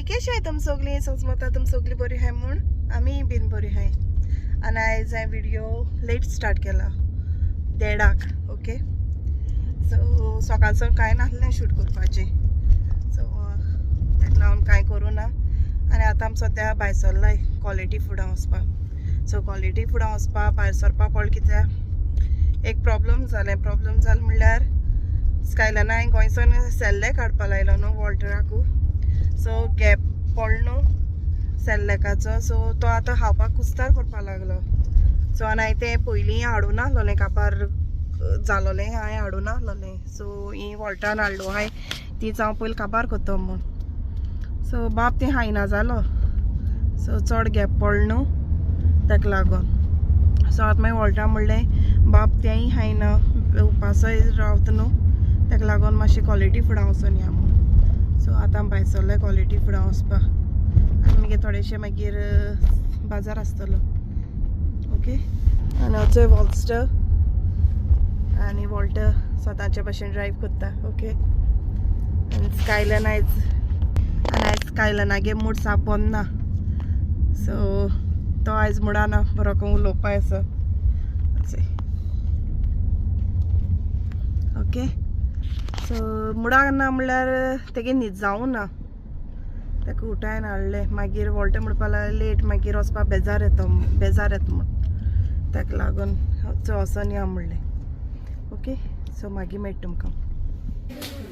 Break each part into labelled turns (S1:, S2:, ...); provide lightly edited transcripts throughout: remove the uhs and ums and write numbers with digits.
S1: Family, कशी आहे तुम सगळी? सोजमता तुम सगळी बरी आहे म्हूण आमी बीन बरी आहे. आनी आयज हांवें व्हिडिओ लेट स्टार्ट केला 1:30. ओके, सो सकाळचो कांय नासलें शूट करपाचें, सो ताका लागून कांय करूं ना. आनी आतां आमी सद्या भायर सरलाय क्वॉलिटी फुडां वचपाक. सो क्वॉलिटी फुडां वचपाक भायर सरपाक पडलें कित्याक एक प्रॉब्लम जालें. प्रॉब्लम जालें म्हणल्यार स्कायलाना हांवें गोंयच्यान सेल्लेक हाडपा लायलो न्हू वॉल्टराकू. सो गॅप पडलो न्हू सेल्लेकाचो, सो तो आतां खावपाक कुस्तार करपाक लागलो. सो आनी हांवें तें पयलीं हाडूं नासलोलें, काबार जालोलें हांवें हाडूं नासलोलें. सो ही वॉल्टरान हाडलो हांवें तीच हांव पयलीं काबार करता म्हूण. सो बाब ती खायना जालो, सो चड गॅप पडलो न्हू ताका लागून. सो आतां मागीर वॉल्टरान म्हणलें बाब तेंय खायना, उपासय रावता न्हू, ताका लागून मातशें क्वॉलिटी फुडां वचून या म्हूण. सो आतां आमी भायर सरले क्वॉलिटी फुडां वचपाक आनी मागीर थोडेशें मागीर बाजार आसतलो. ओके, आनी वचोय वॉल्स्टर आनी वॉल्टर स्वताचे भशेन ड्रायव करता. ओके, आनी स्कायलन आयज, आनी आयज स्कायलनागे मूड साप बंद ना, सो तो आयज मुडा ना बरो करून उलोवपा आसा. ओके, सो मुडाक ना म्हणल्यार तेगे न्हीद जावं ना, ताका उठायन हाडलें. मागीर वॉल्टर म्हणपाक लागलें लेट, मागीर वचपाक बेजार येता, बेजार येता म्हूण, ताका लागून वचोन या म्हणलें. ओके, सो मागीर मेळटा तुमकां.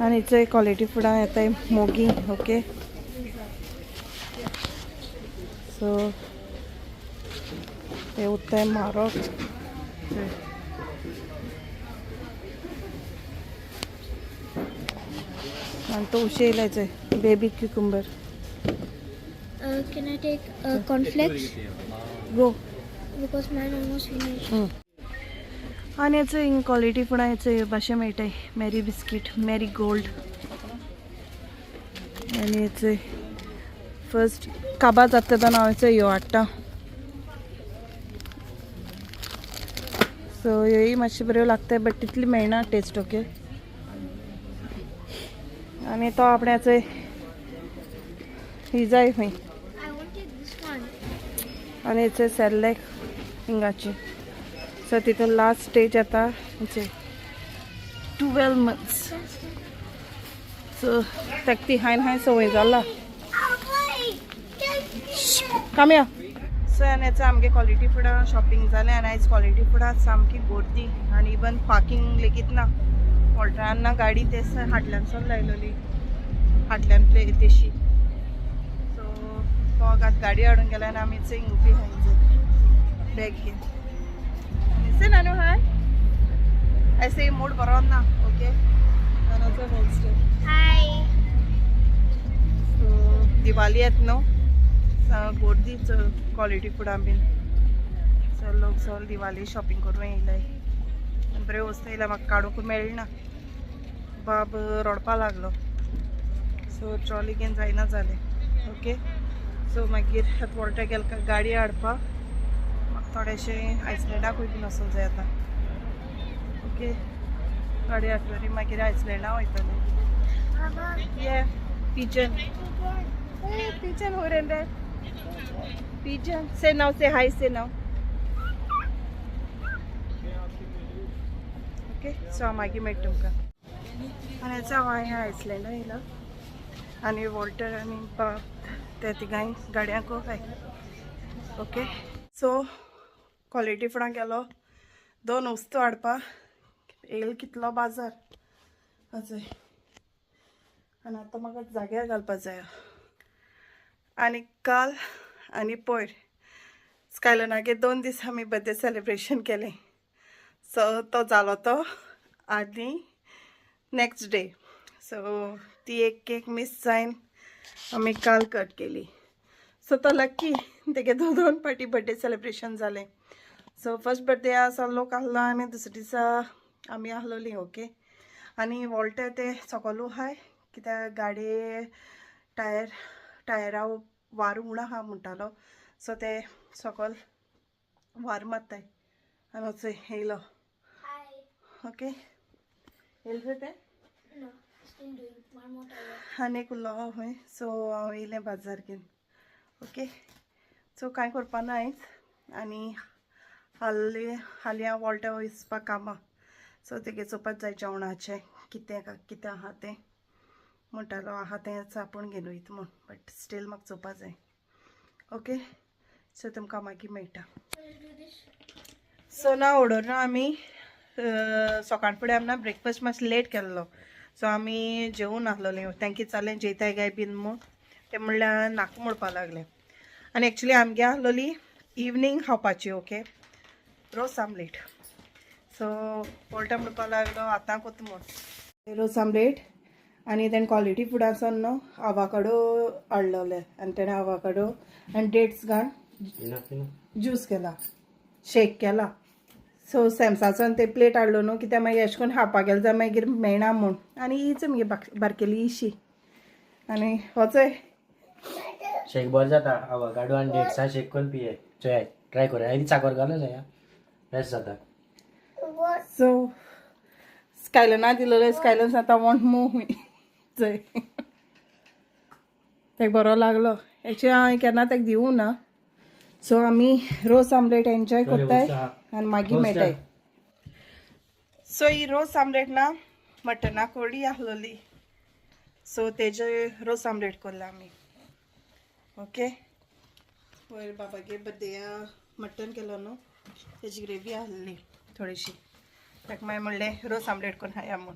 S1: आनी चोय क्वॉलिटी फुडां येताय मोगी. ओके, सो ते उत्ताय म्हारग. आनी तो उशे येयलाय चोय baby cucumber.
S2: Can I take cornflakes?
S1: Go.
S2: Because mine almost finished.
S1: आनी हेचो हिंग क्वॉलिटी फुडां हेचो भाशे मेळटाय मॅरी बिस्कीट, मॅरी गोल्ड. आनी हेचो फर्स्ट काबार जाता तेन्ना हांव हेचो ह्यो हाडटा. सो ह्योय मातश्यो बऱ्यो लागता, बट तितली मेळना टेस्ट. ओके, आनी तो आपणाचो ही जाय खंय. आनी हेचो सेल्लेक हिंगाची. सो तितून लास्ट स्टेज येता 12 months. सो ताका ती हांयन हांयन संवय जाला. कम या. सो आनी हेचो आमगे क्वॉलिटी फुडां शॉपिंग जालें. आनी आयज क्वॉलिटी फुडां सामकी गर्दी आनी इवन पार्किंग लेगीत ना. वॉल्टरान ना गाडी तेच हाटल्यानसून लायलोली, हाटल्यान प्ले तेशी. सो तो आतां गाडी हाडून गेला आनी आमी हिंग उबी आहाय बॅग घेवन. आनी से नानू हाय, ऐसे मूड बरो ना. ओके, नानाचो होल्स्टर.
S2: हाय.
S1: सो दिवाळी येत न्हू, गर्दी क्वॉलिटी फुडां बीन. सो लोक सगळे दिवाळी शॉपिंग करून येयलाय. बऱ्यो वस्तू येयल्या, म्हाका काडूंक मेळना, बाब रडपा लागलो. सो ट्रॉली घेवन जायना जालें. ओके, सो मागीर आतां वॉल्टर गेलो गाडी हाडपाक, म्हाका थोडेशें आयसलँडाकूय बीन वचूंक जाय आतां. ओके, गाडी हाडटली मागीर आयसलँडा वयतलें. ये पिजन, पिजन हो रे pigeon. Say now, say hi, say now. Okay, so हांव मागीर मेळटा तुमकां. आनी हेचो हांव हांवें आयसलँडा येयला आनी वॉल्टर आनी बाब ते तिगांय गाडयांक हाय. ओके, सो क्वॉलिटी फुडां गेलो 2 वस्तू हाडपाक. येयल कितलो बाजार अजय. आनी आतां म्हाका जाग्यार घालपा जाय. आनी काल आनी पयर स्कायलनागे 2 दीस आमी बर्थडे सेलिब्रेशन केलें. सो तो जालो तो आनी नेक्स्ट डे. सो ती एक केक मीस जायन आमी काल कट केली. सो तो लक्की तेगे 2 पार्टी बर्थडे सेलिब्रेशन जालें. सो फर्स्ट बर्थडे आसा लोक आहलो आनी दुसरे दिसा आमी आहलोलीं. ओके, आनी वॉल्टर ते सकलू आहाय कित्याक गाडये टायरा वारो उणो आहा म्हणटालो. सो ते सकल वार मारताय. आनी वचय येयलो. ओके, येयले ते.
S2: Still doing one more time.
S1: आनी एक उरलो आहा खंय. सो हांव येयलें बाजार घेवन. ओके, सो कांय करपा ना आयज. आनी हाली हाली हांव वॉल्टा वचपाक कामां. सो तेगे चोवपाक जाय जेवणाचें कितें कितें आहा तें म्हणटालो आहा तेंच आपूण घेवन वयता म्हूण, बट स्टील म्हाका चोवपा जाय. ओके, सो तुमकां मागीर मेळटा.
S2: Let's do this.
S1: सो ना ऑर्डर ना आमी सकाळ फुडें आमी ना ब्रेकफास्ट मातसो लेट केल्लो. सो आमी जेवून आसलोलीं. तांकां विचारलें जेयताय काय बीन म्हूण, ते म्हणल्यार नाका म्हणपाक लागले. आनी एक्चुली आमगे आसलोली इवनींग खावपाची. ओके, रोस आमलेट. सो वॉल्टा म्हणपाक लागलो आतां कोत म्हूण रोस आमलेट. आनी तेणें क्वॉलिटी फुडांसून न्हू आवाकाडो हाडलेले आनी तेणें आवाकाडो आनी डेट्स घालून
S3: Enough, enough.
S1: Juice केला, शेक केला. सो सॅमसाचो ते प्लेट हाडलो न्हू, कित्याक मागीर अशें करून खावपाक गेलें जाल्यार मागीर मेळना म्हूण. आनी हीच मगे बारकेली इशी आनी होचय.
S3: शेक बरो जाता. आवाकाडो आनी डेट्सां शेक करून पिये. चोय, ट्राय करूया. आनी साकर घालून जाय, बेस्ट जाता.
S2: What?
S1: सो स्कायलना दिलेले, स्कायलन आतां वॉन्ट मूव. चोय, तेका बरो लागलो. एक्चुली हांवें केन्ना ताका दिवूं ना. सो आमी रोस आमलेट एन्जॉय करताय आनी मागीर मेळटाय. सो ही रोस आमलेट ना मटना कोडी आसलोली. सो तेजे रोस आमलेट कोरला आमी. ओके, पयर बाबागे बड्डेया मटन केलो न्हू, तेजी ग्रेवी आहली थोडीशी. ताका मागीर म्हणलें रोस आमलेट करून खाया म्हूण.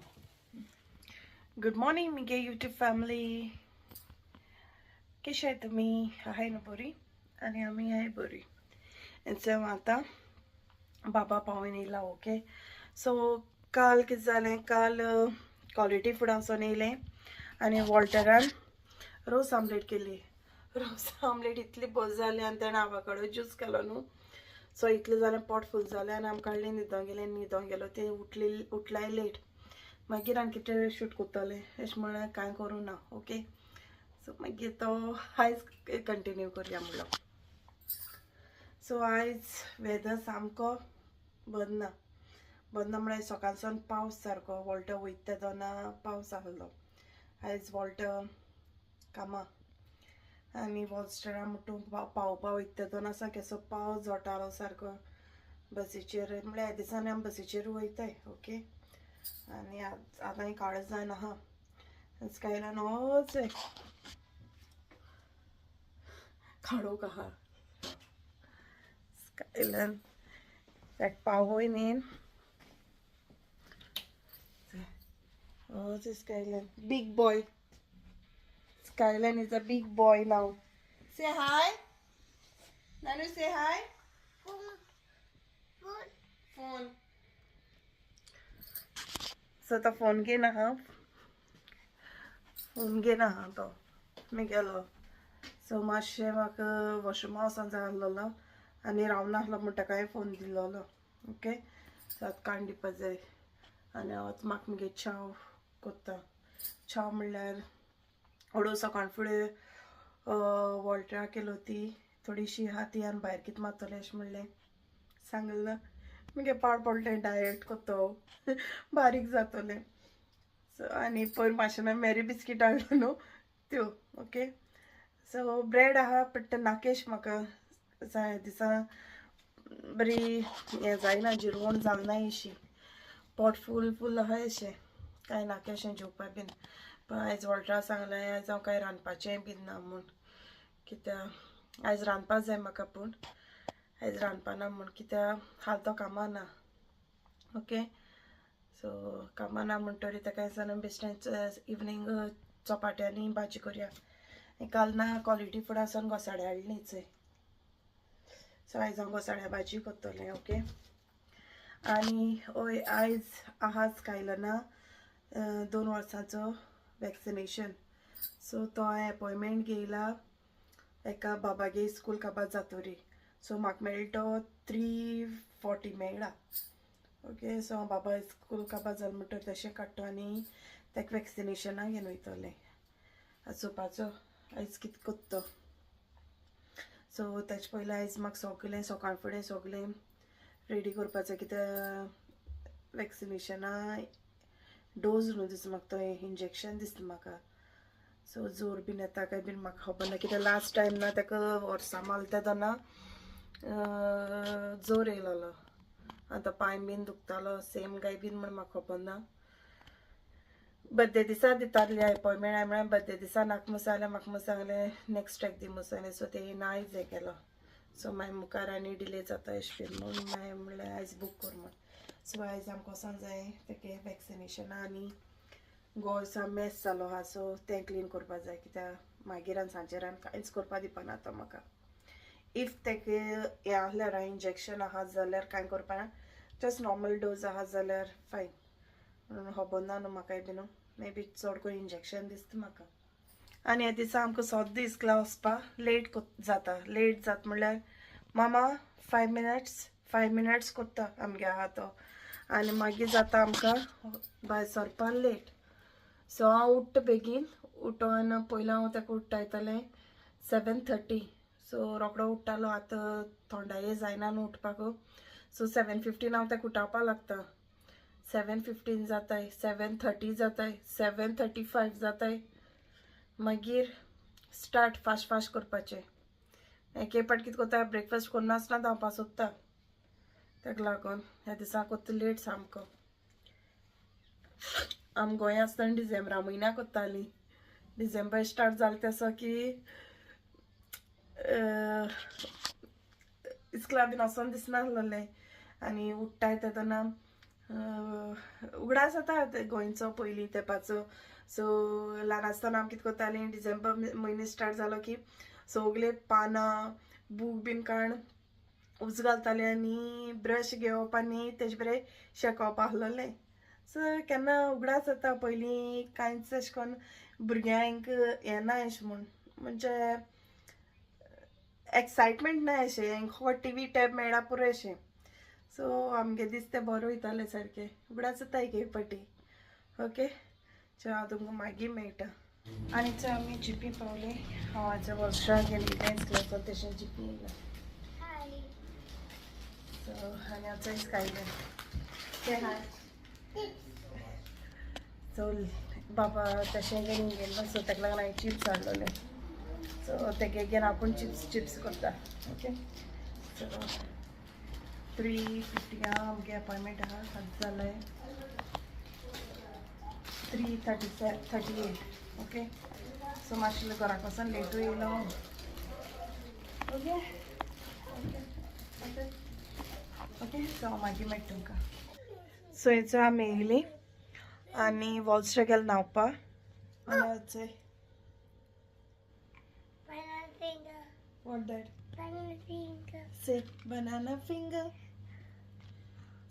S1: गुड मॉर्निंग मुगे यूट्यूब फॅमिली, कशे आहाय तुमी? आहाय न्हू बरी? आनी आमी आहाय बरी. सो आतां बाबा पावोवन येयला. ओके, सो काल कितें जालें, काल क्वॉलिटी फुडांसून येयलें आनी वॉल्टरान रोस आमलेट केली. रोस आमलेट इतली बरी जाली आनी तेणें आवाकाडो ज्यूस केलो न्हू. सो इतलें जालें, पोट फूल जालें आनी आमकां काडलें न्हिदोंक गेलें. न्हिदोंक गेलो तें उठली, उठलाय लेट. मागीर आनी कितें शूट करतलें अशें म्हळ्यार कांय करूं ना. ओके, सो मागीर तो आयज कंटिन्यू करया म्हणलो. सो आयज वेदर सामको बरो ना. बरो ना म्हळ्यार सकाळच्यान पावस सारको. वॉल्टर वयता तेन्ना पावस आहलो. आयज वॉल्टर कामां आनी वॉलस्टरा म्हणटू पावोवपा वयता तेन्ना केसो पावस जोटालो सारको बसीचेर. म्हळ्यार ह्या दिसांनी आमी बसीचेर वयताय. ओके, आनी आतां काळच जायना आहा. स्कायलान होच काडूंक आहा स्कायलान. ताका पावोय न्ही. Oh, this Skyland. Big boy. Skyland is a big boy now. Say hi. Nanu, say hi.
S2: Phone. Phone.
S1: Phone. So तो फोन घेना हा, फोन घेना हा तो मी गेलो. सो मातशें म्हाका वॉशरुमा वचोन जाय आहलोलो आनी रावना आहलो म्हूण ताका हांवें फोन दिल्लोलो. ओके, सो आतां काडून दिवपा जाय. आनी हांव आतां म्हाका मुगे च्याव कोत्ता. च्याव म्हणल्यार ओडो सकाळ फुडें वॉल्टरा केलो ती थोडीशी आहा ती आनी भायर कितें मारतलें अशें म्हणलें सांगलें ना. मुगे पाड पडलें, डायट कोत्तो बारीक जातलें. सो आनी पयर मातशें मॅरी बिस्कीट हाडलो न्हू त्यो. ओके, सो ब्रेड आहा बट ते नाकेश म्हाका जाय दिसा बरी हें जायना, जिरवण जालना अशी, पोट फूल फूल आहा अशें कांय नाका अशें जेवपाक बीन. पण आयज वॉल्टरा सांगलें आयज हांव कांय रांदपाचें बीन ना म्हूण, कित्याक आयज रांदपा जाय म्हाका, पूण आयज रांदपा ना म्हूण, कित्याक हाल तो कामां ना. ओके, सो कामां ना म्हणटरी ताका दिसना बेश्टेंच इवनींग चपाटी आनी भाजी करया. काल ना क्वॉलिटी फुडां घोसाळें हाडलीं चोय. सो आयज हांव घोसाळ्या भाजी करतलें. ओके, आनी हय, आयज आहाच कायलना 2 वर्सांचो वॅक्सिनेशन. सो तो हांवें एपॉयमेंट घेयला एका बाबागे स्कूल काबार जातोरी. सो म्हाका मेळटा तो 3:40 मेळ्ळा. ओके, सो हांव बाबा स्कूल काबार जालें म्हणटकीर तशें काडटा आनी ताका वॅक्सिनेशनाक घेवन वयतलें. चोवपाचो आयज कितें कोत्तो. सो तेजे पयलीं आयज म्हाका सगळें सकाळ फुडें सगळें रेडी करपाचें, कित्याक वॅक्सिनेशना डोज न्हू दिसता म्हाका, तो इंजेक्शन दिसता म्हाका. सो जोर बीन येता काय बीन म्हाका खबर ना, कित्याक लास्ट टायम ना ताका वर्सां मारता तेन्ना जोर येयलोलो, आतां पांय बीन दुखतालो सेम काय बीन म्हण म्हाका खबर ना. बड्डे दिसा दिताली अपॉयंटमेंट, हांवें म्हळ्यार बड्डे दिसा नाका म्हूण सांगलें, म्हाका म्हूण सांगलें नेक्स्ट वीक दी म्हूण सांगलें. सो तें ना आयज हें केलो. सो मागीर मुखार आनी डिले जाता अशें बीन म्हूण मागीर म्हणलें आयज बूक कर म्हूण. सो आयज आमकां वचोंक जाय तेगे वॅक्सिनेशना, आनी गोंय मेस जालो आहा सो तें क्लीन करपा जाय, कित्याक मागीर आनी सांजेर आनी कांयच करपा दिवपाना आतां म्हाका. If तेगे हें आहल्यार इंजेक्शन आहा जाल्यार कांय करपाना, जस्ट नॉर्मल डोज आहा जाल्यार फायन. म्हणून खबर ना न्हू म्हाकाय बीन, मे बी चड करून इंजेक्शन दिसता म्हाका. आनी ह्या दिसा आमकां सद्दां इस्कला वचपा लेट जाता. लेट जाता म्हणल्यार मामा 5 मिनट्स 5 मिनट्स करता आमगे आहा तो, आनी मागीर जाता आमकां भायर सरपा लेट. सो हांव उठ्ठा बेगीन, उठोन पयलीं हांव ताका उठ्ठायतालें 7:30. सो रोकडो उठ्ठालो, आतां थोंडाये जायना न्हू उठपाक. सो 7:15 हांव ताका उठावपा लागता. 7:15 जाताय, 7:30 जाताय, 7:35 जाताय, मागीर स्टार्ट फास्ट फास्ट करपाचें. एक एक पाट कितें करता, ब्रेकफास्ट करनासतना धांवपा सोदता, ताका लागून ह्या दिसा कोत्ता लेट सामको. आम गोंया आसतना डिसेंबरा म्हयन्या कोत्तालीं. डिसेंबर स्टार्ट जालें तसो की इस्कला बीन वचोन दिसनासलें, आनी उठ्ठाय तेन्ना उगडास जाता गोंयचो पयलीं तेंपाचो. सो ल्हान आसतना आमी कितें करतालीं, डिसेंबर म्हयने स्टार्ट जालो की सगळे पानां बूक बीन काडून उज घालताले आनी ब्रश घेवप आनी तेजे बरें शेकोवप आहलोलें. सो केन्ना उगडास जाता पयलीं कांयच अशें करून भुरग्यांक हें ना अशें म्हूण, म्हणजे एक्सायटमेंट ना अशें, हो टीवी टॅब मेळ्ळा पुरो अशें. सो आमगे दीस ते बरो वयताले सारके, उगडास जाता एक एक पाटी. ओके चल हांव तुमकां मागीर मेळटा. आनी चल आमी जिपी पावले. हांव आज वर्षा गेली इस्कलाचो तशें जिपी येयला. सो आनी हांव चड इस्कायलें ते हाय. सो बाबा तशें घेवन गेल्लो, सो ताका लागून हांवें चिप्स हाडलोले. सो तेगे घेवन आपूण चिप्स चिप्स करता. ओके सो 3:50 आमगे अपॉयंटमेंट आहा, आतां जालें 3:38. ओके सो मातशें घराक वचोन लेटूय येयलो. Okay okay okay okay so हांव मागीर मेळटा तुमकां. सो हेचो आमी येयली आनी वॉलस्ट्रा गेले न्हांवपा. आनी What that?
S2: Banana finger.
S1: Say banana finger.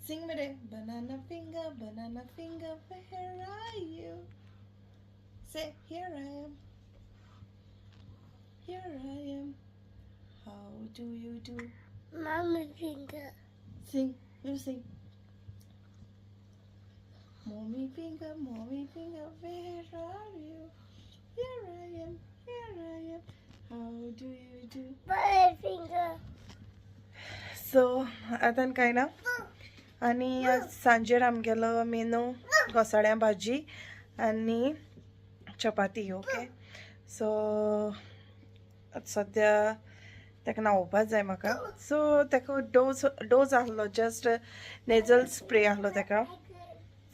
S1: Sing mere. Banana finger, banana finger, where are you? Say here I am. Here I am. How do you do?
S2: Mommy finger.
S1: Sing. You sing. Mommy finger, where are you? Here I am. Here I am. How do you do?
S2: Banana finger.
S1: So आतां कांय ना. आनी सांजेर आमगेलो menu घोसाळ्या भाजी आनी चपाती. Okay so सद्या ताका न्हांवोवपा जाय म्हाका. सो ताका डोज आहलो, जस्ट नेजल स्प्रे आहलो ताका.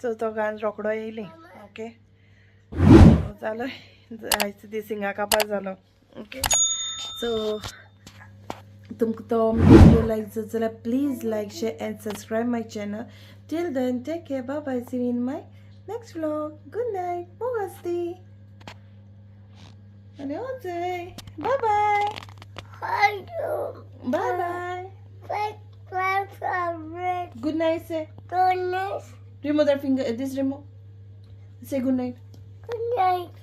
S1: सो तो घालून रोकडो येयली. ओके जालो आयचो दीस हिंगा कापार जालो. ओके सो तुमकां तो व्हिडियो लायक जात जाल्यार please like, share and subscribe my channel. Till then take care, bye bye, see you in my next vlog. Good night, मोग आसती आनी वचय. Bye bye. Bye bye. Good night say.
S2: Good night.
S1: Remove that finger, this remove. Say good night.
S2: Good night.